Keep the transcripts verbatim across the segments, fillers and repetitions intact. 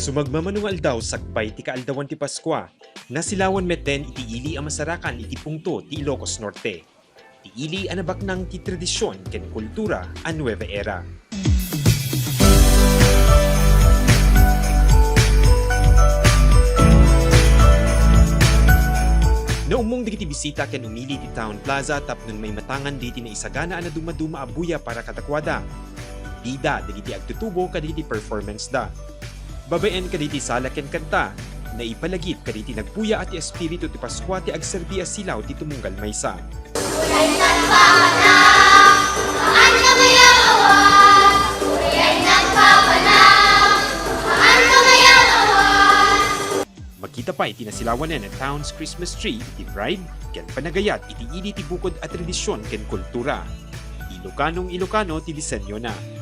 Sumagmamano nga aldaw sakbay ti kaaldawan ti Paskua, nasilawan metten iti ili a masarakan iti pungto ti Ilocos Norte. Ti ili a nabaknang ti tradision ken kultura a Nueva Era. Naummong dagiti bisita ken umili ti Town Plaza tapno maimatangan dagiti naisagana a nadumaduma a buya para kadakuada. Dida dagiti agtutubo kadagiti performance da. Babaen kadagiti sala ken kanta, naipalagip kadagiti nagbuya a ti espiritu ti Paskua ti agserbi a silaw ti tumunggal maysa. Makita pay ti nasilawanen a Town's Christmas Tree iti pride ken panagayat iti ili ti bukod a tradision ken kultura. Ilokanong Ilokano ti disenyona.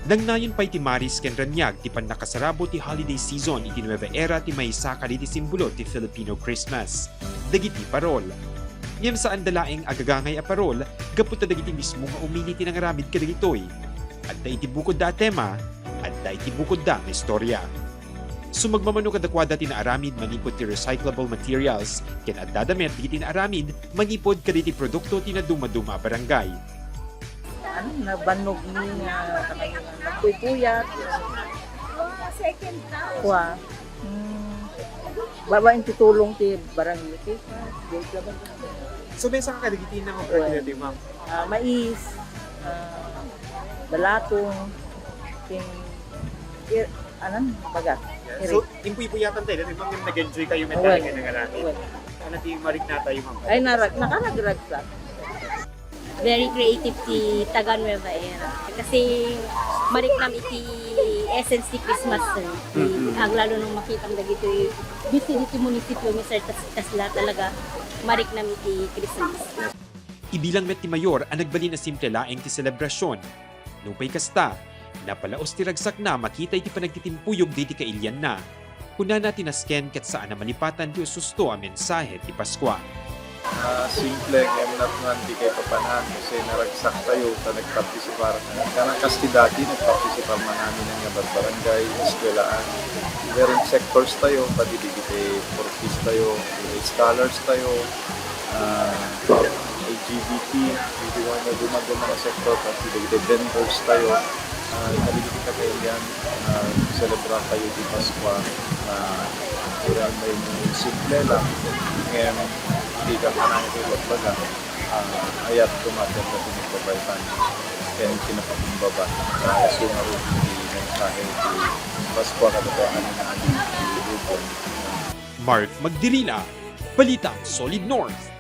Nangnayon pay ti maris ken raniag ti pannakasarabo ti holiday season iti Nueva Era ti maysa kadagiti simbolo ti Filipino Christmas, dagiti parol. Ngem saanda laeng a gagangay a parol gapu ta dagiti mismo nga umili ti nangaramid kadagitoy. Adda iti bukodda a tema, adda iti bukodda nga istorya. Sumagmamano kadakuada ti naaramid manipud ti recyclable materials, ken addada met dagiti naaramid manipud kadagiti produkto ti nadumaduma a barangay. Ano, nabannog ni nga kanay nagpuypuyat. Second time. Kua. Hmm. Babaen ti tulong ti barangay. So, maysa kadagiti nga Well, ma'am. Ah, mais, ah, balatong, ken, ir-, anan, baga, So, iri. Impuypuyatan tayo, dati, ma'am, yung nag-enjoy kayo, may Well, talaga nangarami. Well. Ano ti marikna tayo, ma'am? Ay, narag-, nakaragrag sa. Very creative ti taga Nueva Era. Kasi mariknam iti essence ti Christmas, sir. Mm-mm. Aglalo nung makita mo dagiti, dito, dito munisipyo ni sir, tas, tas lahat talaga mariknam iti Christmas. Ibilang met ti mayor a nagbalin a simple laeng ti selebrasyon. Nupay kasta, napalaos ti ragsakna makita iti panagtitimpuyog daydi kailianna. Kunana ti nasken ket saan a malipatan ti ususto a mensahe ti Paskua. Ah, simple ngem natngan ti kaipapanan, kasi naragsak tayo ta nagpartisipar. Kana kas ti dati, nagpartisipar man amin nga barbarangay, eskwelahan. Different sectors tayo, pati dagiti forties tayo, scholars tayo, ah, L G B T, dagiti mga dumaduma nga sektor, pati dagiti vendors tayo, ah, kadagiti kakailian, ah, selebra tayo ti Paskua, ah, uray may simple lang, ngem, di ka kanang ibabaga, ah, ayat kumaten na pinagbabaytan, ken kinapakumbaba, ah, sumarud ti mensahe ti Paskua kadagiti amin nga amin ti lubong. Mark Magdirila, Balitang Solid North.